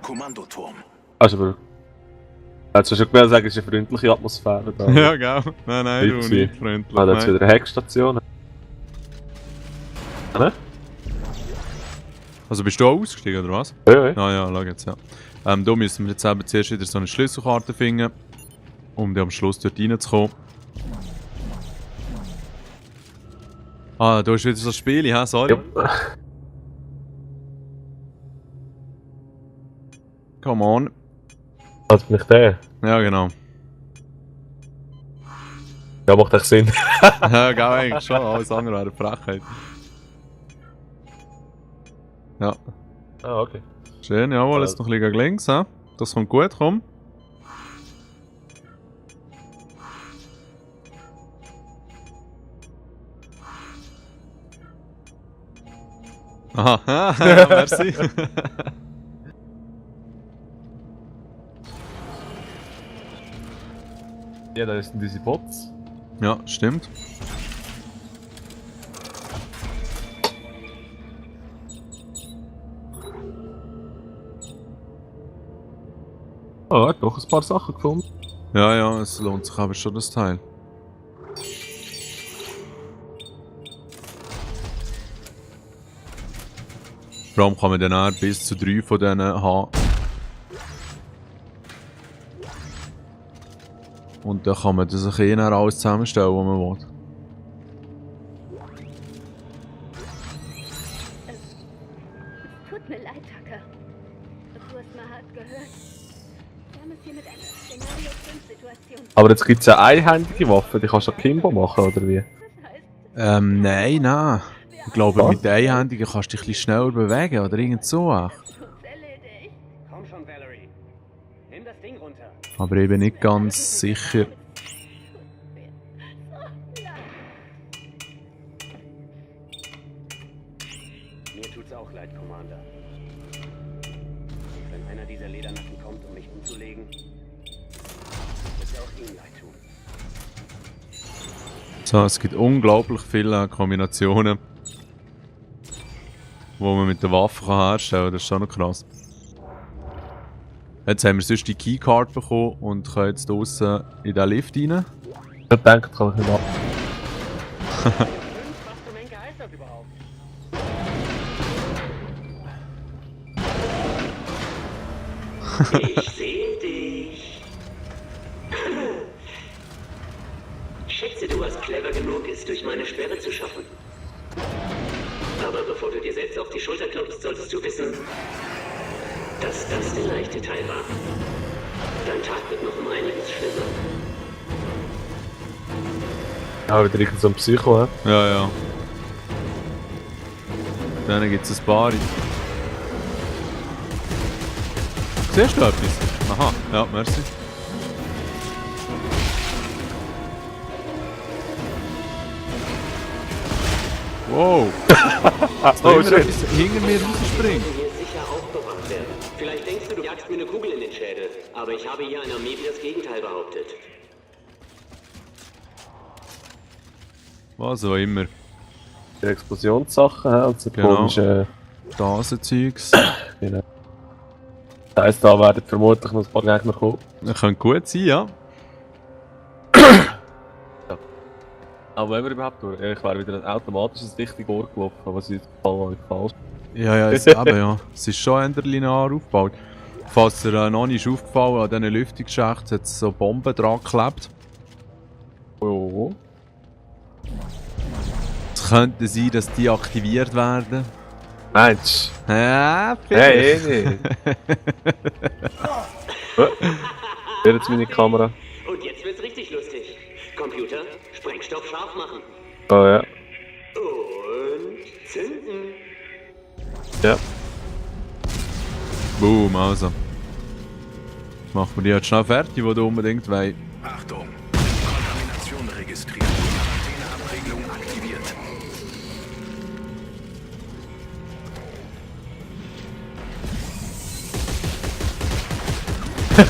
Kommandoturm. Also, aber... Hättest du schon gemerkt, sagen, es ist eine freundliche Atmosphäre da. Ja, gell? Nein, du nicht freundlich. Ah, da ist wieder eine Heckstation. Ne? Also bist du auch ausgestiegen, oder was? Ja, ja. Ah ja, schau jetzt, ja. Da müssen wir jetzt eben zuerst wieder so eine Schlüsselkarte finden, um dann am Schluss dort reinzukommen. Ah, da ist wieder so ein Spiel, hä? Sorry. Ja. Come on. Also bin ich der? Ja, genau. Ja, macht echt Sinn. Ja, gell, eigentlich schon. Alles andere wäre eine Frechheit. Ja. Ah, okay. Schön, jawohl, jetzt noch ein bisschen links, hä? Das kommt gut, komm. Aha, merci. Ja, da sind diese Bots. Ja, stimmt. Oh, er hat doch ein paar Sachen gefunden. Ja, ja, es lohnt sich aber schon, das Teil. Vor allem kann man dann auch bis zu 3 von denen haben. Und dann kann man das ein bisschen alles zusammenstellen, was man will. Tut mir leid, Tucker. Du hast mal hart gehört. Wir haben es hier mit einer Szenario 5-Situation. Aber jetzt gibt es eine einhändige Waffe, die kannst du Kimbo machen, oder wie? Das heißt, Nein. Ich glaube, Was? mit der Einhändigen kannst du dich ein bisschen schneller bewegen, oder irgend so. uns erledigt. Komm schon, Valerie. Nimm das Ding runter. Aber ich bin nicht ganz sicher. Mir tut's auch leid, Commander. Wenn einer dieser Ledernacken kommt, um mich umzulegen, wird es auch ihm leid tun. So, es gibt unglaublich viele Kombinationen, die man mit der Waffe herstellen kann. Das ist schon noch krass. Jetzt haben wir sonst die Keycard bekommen und können jetzt draussen in den Lift rein. Ich denke, das kann ich nicht machen. Was zum Henker heißt das überhaupt? Ich sehe dich. Schätze, du warst clever genug, es durch meine Sperre zu schaffen. Aber bevor du dir selbst auf die Schulter klopfst, solltest du wissen, dass das der leichte Teil war. Dein Tag wird noch um einiges schlimmer. Ja, wieder irgend so ein Psycho, hä? Ja. Dann gibt es ein paar. Siehst du etwas? Aha, ja, merci. Wow! Oh, shit. Hinter mir rausspringt. Hier sicher aufbewahrt werden. Vielleicht denkst du, du jagst mir eine Kugel in den Schädel. Aber ich habe hier eine Armee, die das Gegenteil behauptet. Was auch immer. Die Explosionssachen, hä? Und so Genau. komische... Dasenzeugs. Genau. Das heisst, da werden vermutlich noch ein paar Gegner kommen. Das könnte gut sein, ja. Aber wenn wir überhaupt durch, ich wäre wieder ein automatisches richtig Ohr gelaufen, was ich gefallen falsch. Ja, jetzt eben, ja. Es ist schon eher linear aufgebaut. Falls dir noch nicht ist aufgefallen, an diesen Lüftungsschächten hat es so Bomben dran geklebt. Oh. Es könnte sein, dass die aktiviert werden. Mensch! Ja, Hey, nicht! Wer jetzt meine Kamera? Und jetzt wird's richtig lustig. Computer, Sprengstoff scharf machen. Oh ja. Und zünden. Ja. Boom, also. Machen wir die jetzt schnell fertig, die du unbedingt weißt. Achtung! Kontamination registriert. Quarantäneabregelung aktiviert. Ich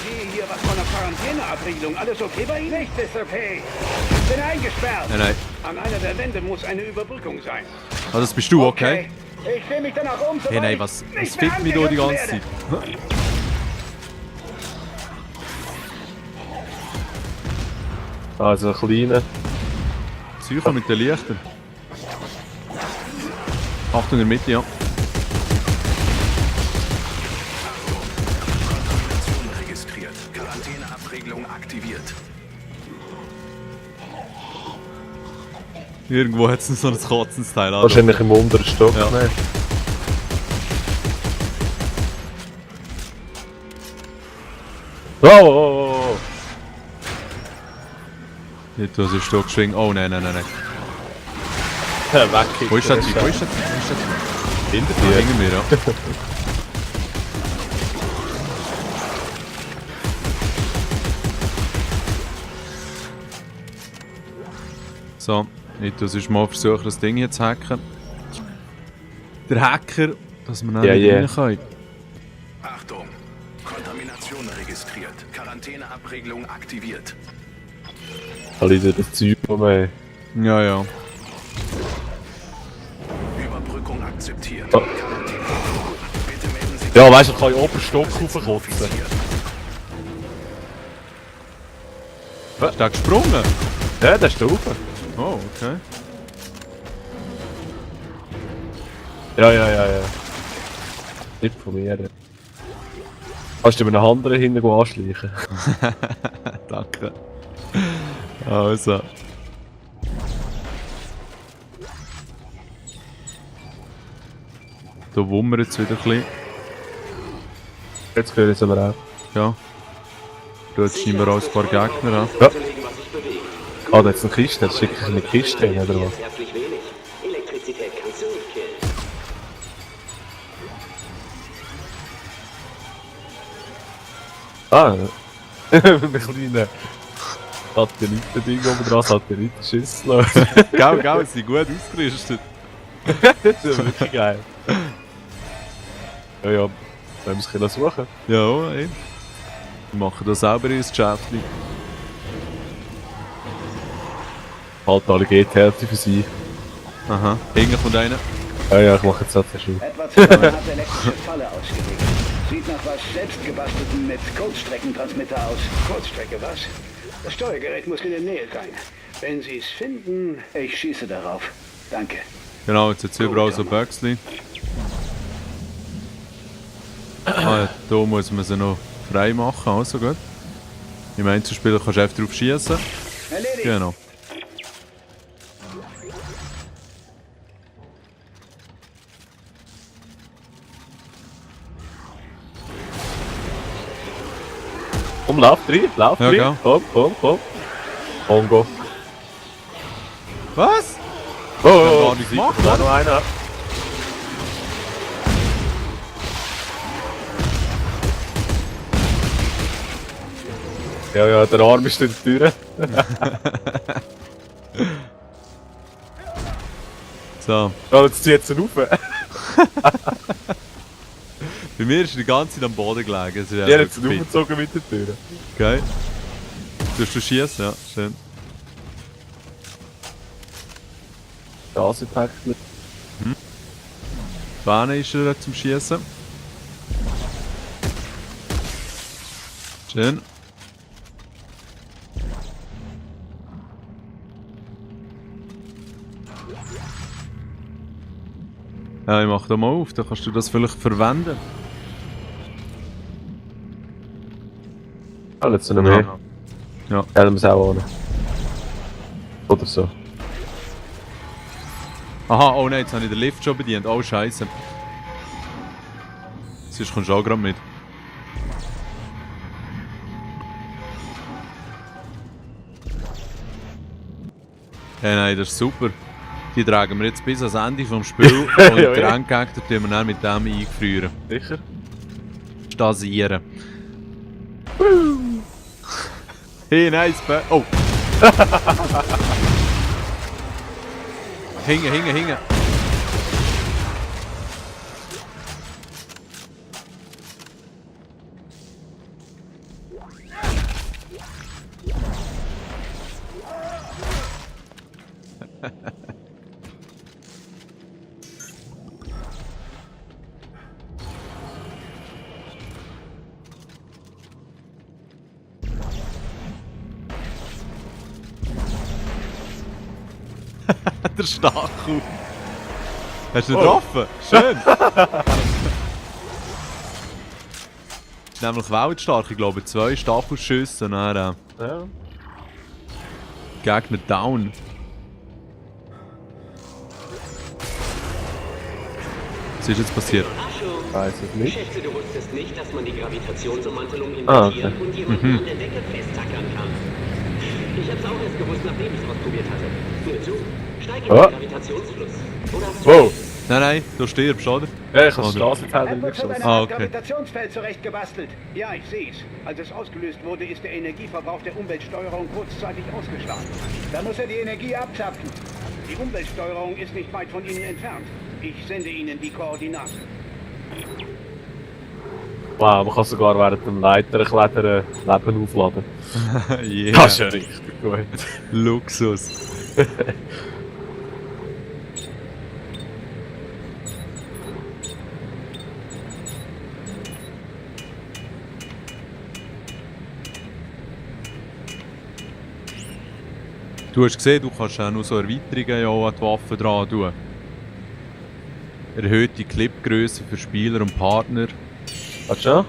sehe hier was von der Quarantäneabregelung. Alles okay bei Ihnen? Nichts ist okay. Ich bin eingesperrt. Nein. An einer der Wände muss eine Überbrückung sein. Ah, das bist du, okay? Ich sehe mich danach um. Hey, nein, was fickt mich da die ganze Zeit? Also ein kleiner. Psycho mit den Lichtern. Achtung in der Mitte, ja. Kontamination registriert. Quarantäneabregelung aktiviert. Irgendwo hat es noch so ein Katzensteil an. Wahrscheinlich im unteren Stock. Ja. Nein. Oh! Nicht, du hast Stock geschwingen. Oh nein, nein, nein, nein. Weg. Wo ist der Typ? Wo ist der Typ? Wo ist der Typ? Hinter Ah, dir. hinter mir, ja. So, nicht, du sollst mal versuchen, das Ding hier zu hacken. Der Hacker, dass wir Ja, nicht ja. rein können. Achtung! Kontamination registriert. Quarantäneabregelung aktiviert. Alle das Zeug von mir. Ja, ja. Überbrückung akzeptiert. Oh. Quarantäne. Bitte melden Sie Ja, weißt du, ich kann in den oberen Stock raufkotzen. Ist der gesprungen? Ja, der ist da rauf. Oh, okay. Ja. Nicht von mir. Kannst du mit einer anderen hinten anschleichen? Danke. Also. Da wummert jetzt wieder ein bisschen. Jetzt hören sie aber auch. Ja. Da jetzt scheinbar auch ein paar Gegner an. Ja. Zu legen, was ich bewege. Ah, da ist eine Kiste. Jetzt schicke ich eine Kiste hin, oder was? Jetzt herzlich wenig. Elektrizität kannst du nicht killen. Ah, ein kleiner Satellitending oben dran, Satellitenschüssel. Gau, sie sind gut ausgerüstet. Das ist wirklich geil. Ja, wollen wir es können suchen? Ja, ey. Wir machen da selber ins Geschäft. Halt alle geht die Hälfte für sie. Aha. Hinten von denen. Ja, ich mache jetzt das schon. Edward Zimmermann hat elektrische Falle ausgelegt. Sieht nach was selbstgebastelten mit Kurzstreckentransmitter aus. Kurzstrecke, was? Das Steuergerät muss in der Nähe sein. Wenn Sie es finden, ich schieße darauf. Danke. Genau, jetzt hat überall so Böckchen. Ah, ja, da muss man sie noch frei machen, also gut. Im Einzelspieler kannst du einfach drauf schießen. Erledigt. Genau. Komm, lauf rein, lauf Ja, rein. gell. Komm. Bongo. Was? Oh, gar nicht gemacht, da noch einer. Ja, der Arm ist in der Tür. So. Ja, jetzt zieht es rauf. Bei mir ist er die ganze Zeit am Boden gelegen. Das ist Die hat einfach jetzt aufgezogen mit der Tür. Geil. Tust du schießen? Ja, schön. Das ist eigentlich nicht. Bahne ist er zum Schießen. Schön. Ja, ich mach da mal auf, dann kannst du das vielleicht verwenden. Ah, jetzt noch mehr. Ja. Stellen wir es auch an. Oder so. Aha, oh nein, jetzt habe ich den Lift schon bedient. Oh Scheiße. Sonst kommst du auch gerade mit. Ja, nein, das ist super. Die tragen wir jetzt bis ans Ende vom Spiel und Ja, den ja. Endgegner tun wir dann mit dem eingefrieren. Sicher? Stasieren. Hey, nice, oh! Hinge. Der Stachel. Hast du ihn getroffen? Schön. Ist nämlich weltstark, ich glaube 2 Stachelschüsse und dann Ja. Gegner down. Was ist jetzt passiert? Überraschung! Weiß es Ich nicht. schätze, du wusstest nicht, dass man die Gravitationsummantelung Ah, invertieren okay. und jemanden an der Decke festtackern kann. Ich hab's auch erst gewusst, nachdem ich es ausprobiert hatte. Nur zu, steig in den Ah. Gravitationsfluss. Oder hast du Wow. Nein, du stirbst, oder? Ja, ich habe das Oder? Straßenfeld Edwards hat geschossen. eine Ah, Art okay. Gravitationsfeld zurechtgebastelt. Ja, ich sehe es. Als es ausgelöst wurde, ist der Energieverbrauch der Umweltsteuerung kurzzeitig ausgeschlagen. Da muss er die Energie abzapfen. Die Umweltsteuerung ist nicht weit von Ihnen entfernt. Ich sende Ihnen die Koordinaten. Wow, man kann sogar während dem Leiterklettern Leben aufladen. Yeah. Das ist ja richtig gut. Luxus. Du hast gesehen, du kannst auch noch so Erweiterungen ja auch an die Waffen dran tun. Erhöhte Clipgröße für Spieler und Partner. Hast du schon?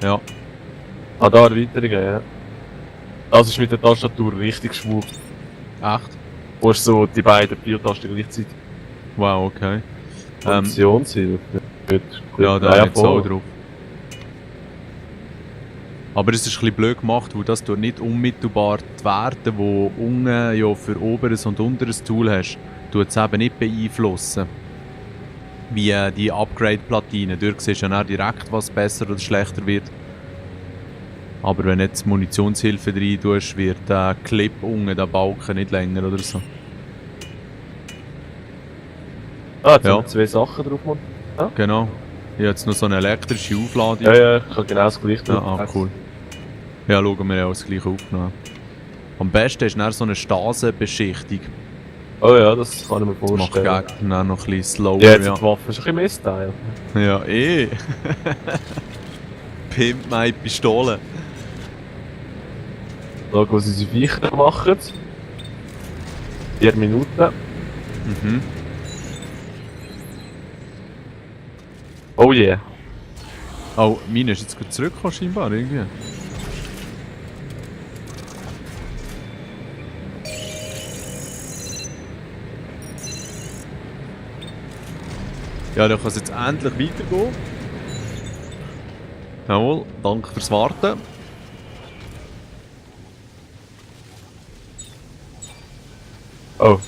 Ja. Ah, da Erweiterungen, ja. Das ist mit der Tastatur richtig schwul. Echt? Du hast so die beiden Pfeiltasten gleichzeitig. Wow, okay. Funktionshilfe. Gut. Ja, da habe ich jetzt voll. auch drauf. Aber es ist ein bisschen blöd gemacht, weil das tut nicht unmittelbar die Werte, die unten ja für oberes und unteres Tool hast, tut es eben nicht beeinflussen. Wie die Upgrade-Platinen. Dort siehst du ja auch direkt, was besser oder schlechter wird. Aber wenn du jetzt Munitionshilfe rein tust, wird der Clip unten, der Balken nicht länger oder so. Ah, jetzt Ja. haben wir 2 Sachen drauf, Mann. Genau. Ich habe jetzt noch so eine elektrische Aufladung. Ja, ja, ich habe genau das gleiche Ja, drauf. cool. Ja, schauen wir ja auch das gleiche aufgenommen. Am besten ist dann so eine Stasenbeschichtung. Oh ja, das kann ich mir Das macht vorstellen. Gegner dann noch ein bisschen slower. Ja, jetzt Ja, die Waffe ist ein bisschen Mist-Teil. ja eh. Pimp meine Pistole. Schau, was unsere Viecher machen. 4 Minuten. Mhm. Oh yeah. Oh, meine ist jetzt gerade zurückgekommen scheinbar irgendwie. Ja, dann kann es jetzt endlich weitergehen. Jawohl, danke fürs Warten. Oh.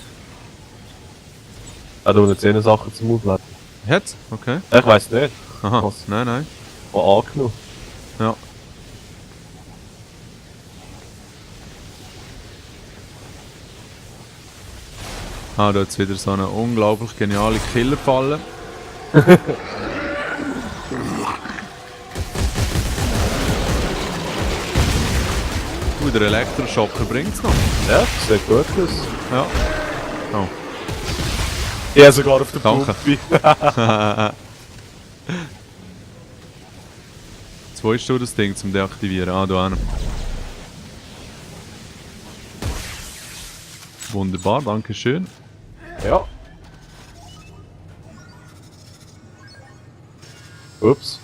Ah, da jetzt 10 Sachen zum Aufladen. Jetzt? Okay. Ich weiss nicht. Aha. Was? Nein, nein. Oh, angenommen. Ja. Ah, da jetzt wieder so eine unglaublich geniale Killerfalle. Der Elektroschocker bringt's noch. Ja, das sieht gut aus. Ja. Oh. Ja, sogar auf der Danke. Pumpe. Wo ist du das Ding zum Deaktivieren? Ah, da hinten. Wunderbar, danke schön. Ja. Ups.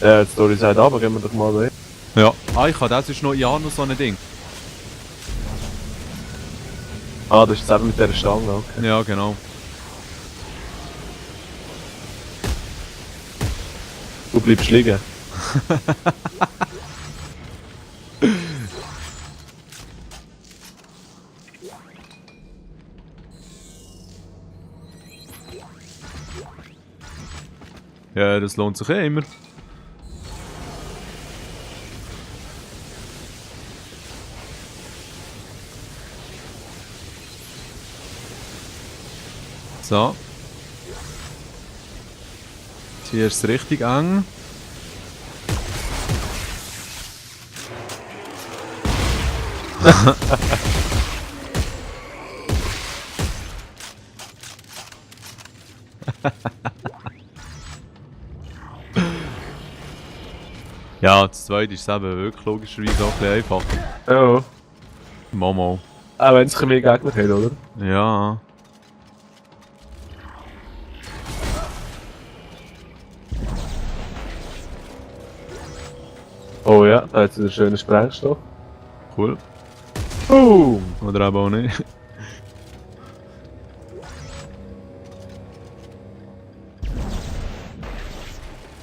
Ja, jetzt Story sagt aber, gehen wir doch mal weg. Ja. Ah, ich habe das ist noch, ja, noch so ein Ding. Ah, das ist jetzt eben mit dieser Stange, okay. Ja, genau. Du bleibst liegen. Ja, das lohnt sich eh immer. So. Hier ist es richtig eng. Ja, das zweite ist eben wirklich logischerweise auch ein bisschen einfacher. Ja. Momo. Auch wenn es mehr Gegner hat, oder? Ja. Oh ja, da hat es einen schönen Sprengstoff. Cool. Boom! Oder eben auch nicht.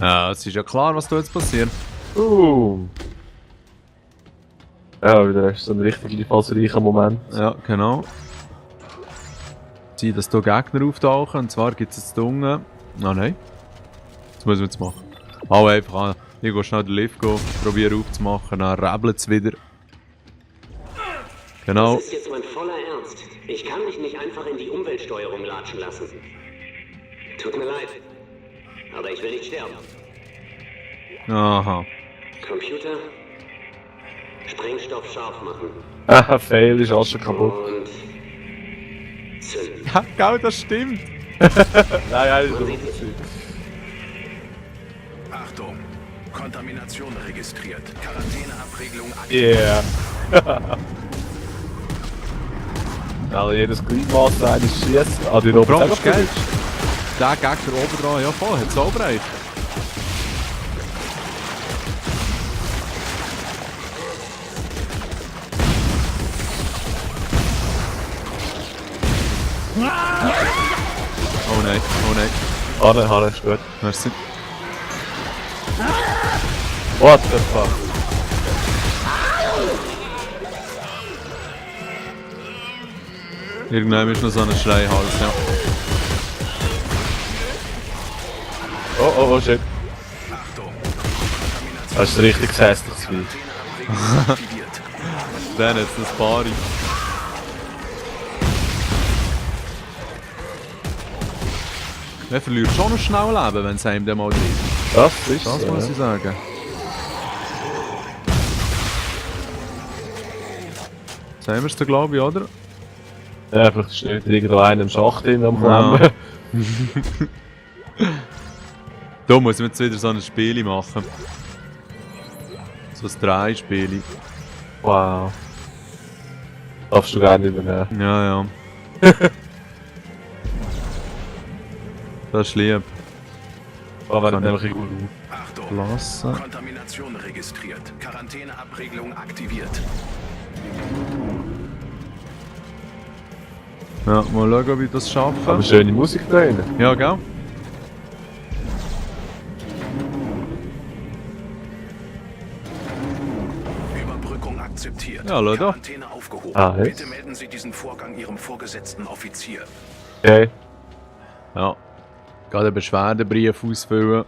Ja, es ist ja klar, was da jetzt passiert. Boom! Ja, wieder ist so ein richtig einfallsreicher Moment. Ja, genau. Zieh, dass hier Gegner auftauchen. Und zwar gibt es jetzt da unten. Ah nein. Das müssen wir jetzt machen. Hau einfach an. Ich gehe schnell den Lift gehen, probiere aufzumachen, dann rebelt es wieder. Genau. Das ist jetzt mein voller Ernst. Ich kann mich nicht einfach in die Umweltsteuerung latschen lassen. Tut mir leid. Aber ich will nicht sterben. Aha. Computer, Sprengstoff scharf machen. Haha, Fail ist auch schon kaputt. Und zünden. Ja, genau, das stimmt. Nein, Man sieht sich. Achtung! Kontamination registriert. Quarantäneabregelung aktiviert. Yeah. Also jedes Gliedmaß eines schießt. Ah, die Bro, Roboter. ist geil. Der Gegner oben dran, ja voll, hat es auch bereit. Oh nein, oh nein. Hanne, ist gut. Merci. What the fuck? Irgendwann ist noch so ein Schreihals, ja. Oh shit. Achtung! Das ist ein richtig hässliches Vieh. Quarantäneabregelung aktiviert. Dann jetzt das Pari. Man verliert schon noch schnell Leben, wenn es einem dann mal trifft. Das ist Das so, muss ja. ich sagen. Jetzt haben wir es da, glaube ich, oder? Ja, vielleicht steht irgendwo einer im Schacht drin am Ja. Klemmen. Da muss man jetzt wieder so ein Spiel machen. So ein Dreispiel. Wow. Darfst du gar nicht übernehmen. Ja, ja. Das ist lieb. Aber wenn Kann nämlich gut Achtung! Lassen. Kontamination registriert. Quarantäneabregelung aktiviert. Ja, mal schauen, ob ich das schaffe. Aber schöne Musik da drin. Ja, gell? Überbrückung akzeptiert. Ja, Leute. Quarantäne aufgehoben. Ah, jetzt? Bitte melden Sie diesen Vorgang Ihrem vorgesetzten Offizier. Okay. Ja. Gerade einen Beschwerdebrief ausfüllen.